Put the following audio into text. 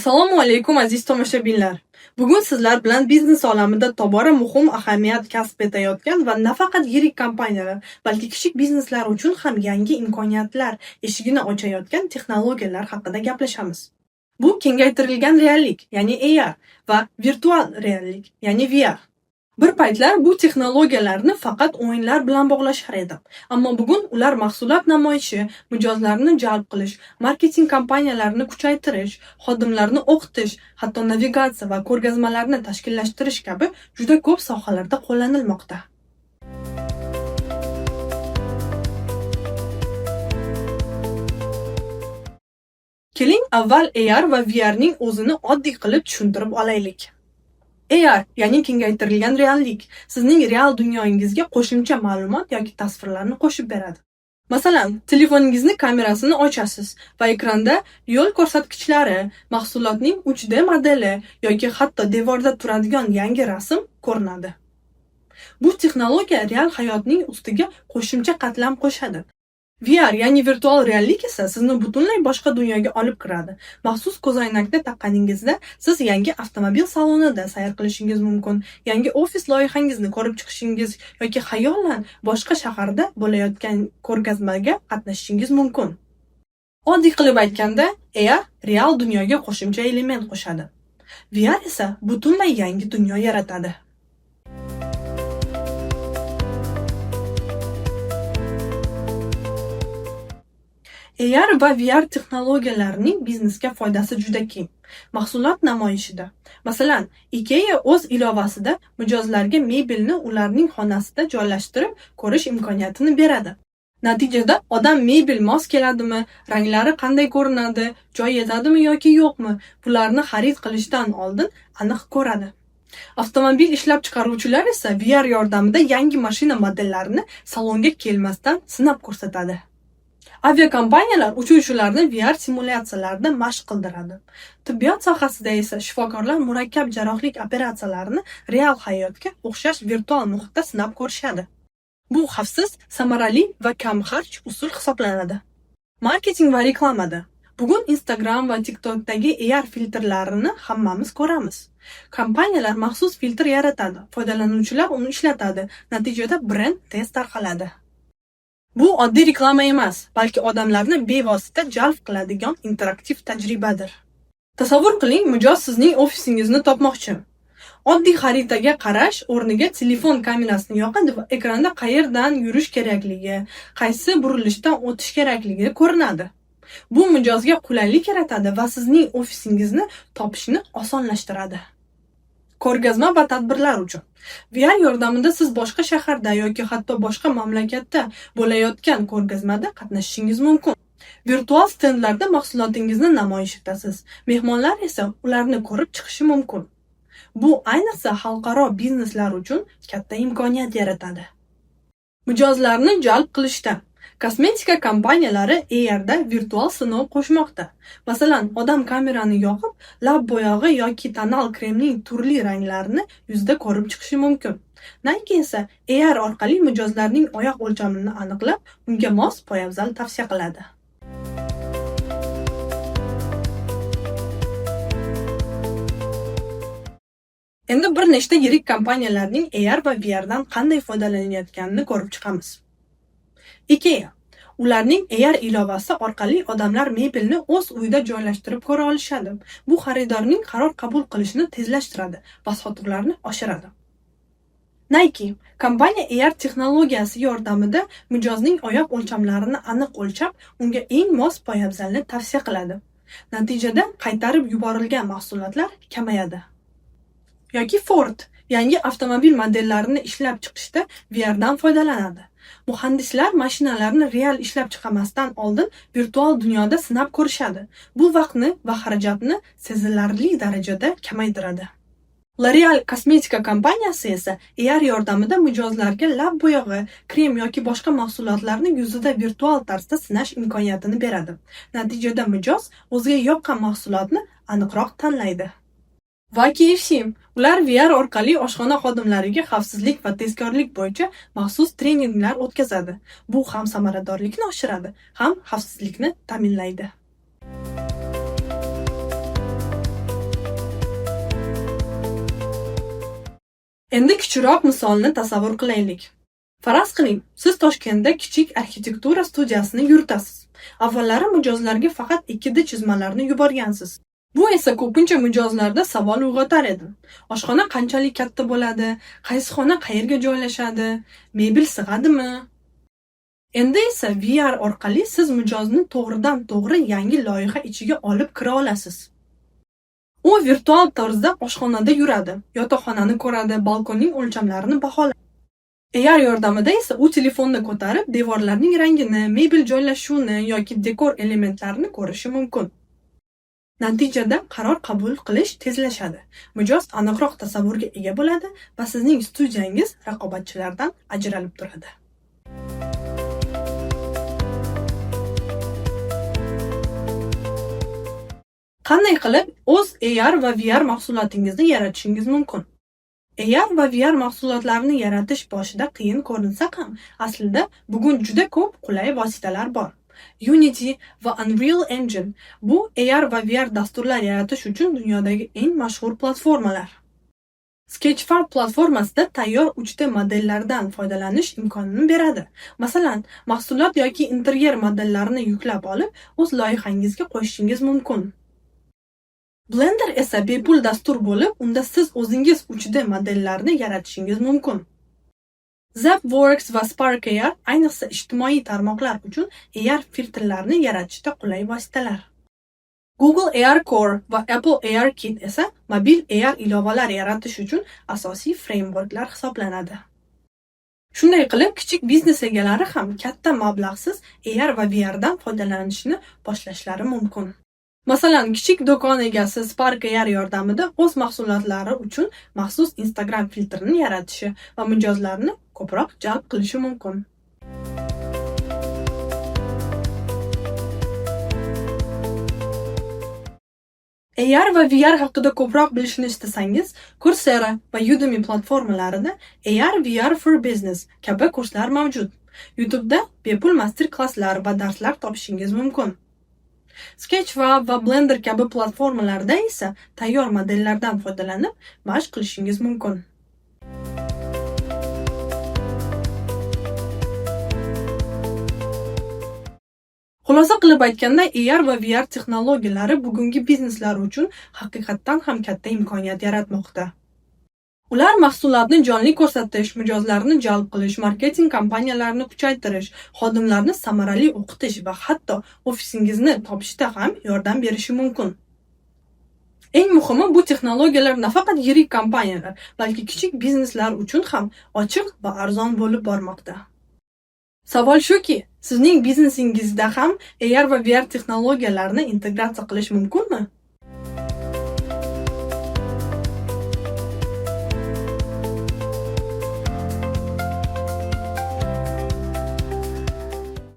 Assalomu alaykum, aziz tomoshabinlar. Bugun sizlar bilan biznes olamida tobora muhim ahamiyat kasb etayotgan va nafaqat yirik kompaniyalar, balki kichik bizneslar uchun ham yangi imkoniyatlar eshigini ochayotgan texnologiyalar haqida gaplashamiz. Bu kengaytirilgan reallik, ya'ni AR va virtual reallik, ya'ni VR. Bir paytlar bu texnologiyalarni faqat o'yinlar bilan bog'lashar edi. Ammo bugun ular mahsulot namoyishi, mijozlarni jalb qilish, marketing kampaniyalarini kuchaytirish, xodimlarni o'qitish, hatto navigatsiya va ko'rgazmalarni tashkillashtirish kabi juda ko'p sohalarda qo'llanilmoqda. Keling, avval AR va VRning o'zini oddiy qilib tushuntirib olaylik. AR, ya'ni kengaytirilgan reallik, sizning real dunyoyingizga qo'shimcha ma'lumot yoki tasvirlarni qo'shib beradi. Masalan, telefoningizni kamerasini ochasiz va ekranda yo'l ko'rsatkichlari, mahsulotning 3D modeli yoki hatto devorda turadigan yangi rasm ko'rinadi. Bu texnologiya real hayotning ustiga qo'shimcha qatlam qo'shadi. VR, ya'ni virtual reallik esa sizni butunlay boshqa dunyoga olib kiradi. Maxsus ko'zoynakni taqqaningizda siz yangi avtomobil salonida sayr qilishingiz mumkin, yangi ofis loyihangizni ko'rib chiqishingiz yoki xayolan boshqa shaharda bo'layotgan ko'rgazmaga qatnashishingiz mumkin. Oddiy qilib aytganda, AR real dunyoga qo'shimcha element qo'shadi. VR esa butunlay yangi dunyo yaratadi. AR va VR texnologiyalarining biznesga foydasi juda keng. Mahsulot namoyishida. Masalan, IKEA o'z ilovasida mijozlarga mebelni ularning xonasida joylashtirib ko'rish imkoniyatini beradi. Natijada odam mebel mos keladimi, ranglari qanday ko'rinadi, joy yetadimi yoki yo'qmi, bularni xarid qilishdan oldin aniq ko'radi. Avtomobil ishlab chiqaruvchilar esa VR yordamida yangi mashina modellarini salonga kelmasdan sinab ko'rsatadi. Aviakompaniyalar uchuvchilarni VR simulyatsiyalarida mashq qildiradi. Tibbiyot sohasida esa shifokorlar murakkab jarrohlik operatsiyalarini real hayotga o'xshash virtual muhitda sinab ko'rishadi. Bu xavfsiz, samarali va kamxarj usul hisoblanadi. Marketing va reklamada. Bugun Instagram va TikTokdagi AR filtrlarini hammamiz ko'ramiz. Kompaniyalar maxsus filtr yaratadi, foydalanuvchilar uni ishlatadi, natijada brend tez tarqaladi. Bu oddiy reklama emas, balki odamlarni bevosita jalb qiladigan interaktiv tajribadir. Tasavvur qiling, mijoz sizning ofisingizni topmoqchi. Oddiy xaritaga qarash o'rniga telefon kamerasini yoqadi va ekranda qayerdan yurish kerakligi, qaysi burilishdan o'tish kerakligi ko'rinadi. Bu mijozga qulaylik yaratadi va sizning ofisingizni topishni osonlashtiradi. Ko'rgazma va tadbirlar uchun. VR yordamida siz boshqa shaharda yoki hatto boshqa mamlakatda bo'layotgan ko'rgazmada qatnashishingiz mumkin. Virtual stendlarda mahsulotingizni namoyish etasiz. Mehmonlar esa ularni ko'rib chiqishi mumkin. Bu ayniqsa xalqaro bizneslar uchun katta imkoniyat yaratadi. Mijozlarni jalb qilishda kosmetika kompaniyalari ARda virtual sinov qo'shmoqda. Masalan, odam kamerani yoqib, lab bo'yog'i yoki tonal kremning turli ranglarini yuzda ko'rib chiqishi mumkin. Nike esa AR orqali mijozlarning oyoq o'lchamini aniqlab, unga mos poyabzal tavsiya qiladi. Endi bir nechta yirik kompaniyalarning AR va VRdan qanday foydalanayotganini ko'rib chiqamiz. IKEA. Ularning AR ilovasi orqali odamlar mebelni o'z uyida joylashtirib ko'ra olishadi. Bu xaridorning qaror qabul qilishini tezlashtiradi va sotuvlarni oshiradi. Nike. Kompaniya AR texnologiyasi yordamida mijozning oyoq o'lchamlarini aniq o'lchab, unga eng mos poyabzalni tavsiya qiladi. Natijada qaytarib yuborilgan mahsulotlar kamayadi. Yoki Ford yangi avtomobil modellarini ishlab chiqishda VRdan foydalanadi. Muhandislar mashinalarni real ishlab chiqamasdan oldin virtual dunyoda sinab ko'rishadi. Bu vaqtni va xarajatni sezilarli darajada kamaytiradi. L'Oreal kosmetika kompaniyasi esa AR yordamida mijozlarga lab bo'yog'i, krem yoki boshqa mahsulotlarni yuzida virtual tarzda sinash imkoniyatini beradi. Natijada mijoz o'ziga yoqqan mahsulotni aniqroq tanlaydi. Va KFC. Ular VR orqali oshxona xodimlariga xavfsizlik va tezkorlik bo'yicha maxsus treninglar o'tkazadi. Bu ham samaradorlikni oshiradi, ham xavfsizlikni ta'minlaydi. Endi kichikroq misolni tasavvur qilaylik. Faraz qiling, siz Toshkentda kichik arxitektura studiyasini yuritasiz. Avvallari mijozlarga faqat 2D chizmalarni yuborgansiz. Bu esa ko'pincha mijozlarda savol uyg'otar edi. Oshxona qanchalik katta bo'ladi? Qaysi xona qayerga joylashadi? Mebel sig'adimi? Endi esa VR orqali siz mijozni to'g'ridan-to'g'ri yangi loyiha ichiga olib kira olasiz. U virtual tarzda oshxonada yuradi, yotoqxonani ko'radi, balkonning o'lchamlarini baholaydi. AR yordamida esa u telefonni ko'tarib, devorlarning rangini, mebel joylashuvini yoki dekor elementlarini ko'rishi mumkin. Natijada qaror qabul qilish tezlashadi. Mijoz aniqroq tasavvurga ega bo'ladi va sizning studiyangiz raqobatchilardan ajralib turadi. Qanday qilib o'z AR va VR mahsulotingizni yaratishingiz mumkin? AR va VR mahsulotlarini yaratish boshida qiyin ko'rinsa ham, aslida bugun juda ko'p qulay vositalar bor. Unity va Unreal Engine bu AR va VR dasturlar yaratish uchun dunyodagi eng mashhur platformalar. Sketchfab platformasida tayyor 3D modellardan foydalanish imkonini beradi. Masalan, mahsulot yoki interyer modellarini yuklab olib, o'z loyihangizga qo'shishingiz mumkin. Blender esa bepul dastur bo'lib, unda siz o'zingiz 3D modellarni yaratishingiz mumkin. ZapWorks va Spark AR ayniqsa ijtimoiy tarmoqlar uchun AR filtrlarni yaratishda qulay vositalar. Google AR Core va Apple AR Kit esa mobil AR ilovalar yaratish uchun asosiy frameworklar hisoblanadi. Shunday qilib, kichik biznes egalari ham katta mablag'siz AR va VR dan foydalanishni boshlashlari mumkin. Masalan, kichik do'kon egasi Spark AR yordamida o'z mahsulotlari uchun maxsus Instagram filtrini yaratishi va mijozlarni ko'proq jalb qilishi mumkin. AR va VR haqida ko'proq bilishni istasangiz, Coursera va Udemy platformalarida AR VR for Business kabi kurslar mavjud. YouTube'da bepul master-klasslar va darslar topishingiz mumkin. Sketchfab va Blender kabi platformalarda esa tayyor modellardan foydalanib mashq qilishingiz mumkin. Xulosa qilib aytganda, AR va VR texnologiyalari bugungi bizneslar uchun haqiqatdan ham katta imkoniyat yaratmoqda. Ular mahsulotni jonli ko'rsatish, mijozlarni jalb qilish, marketing kampaniyalarini kuchaytirish, xodimlarni samarali o'qitish va hatto ofisingizni topishda ham yordam berishi mumkin. Eng muhimi, bu texnologiyalar nafaqat yirik kompaniyalar, balki kichik bizneslar uchun ham ochiq va arzon bo'lib bormoqda. Savol shuki, sizning biznesingizda ham AR va VR texnologiyalarini integratsiya qilish mumkinmi?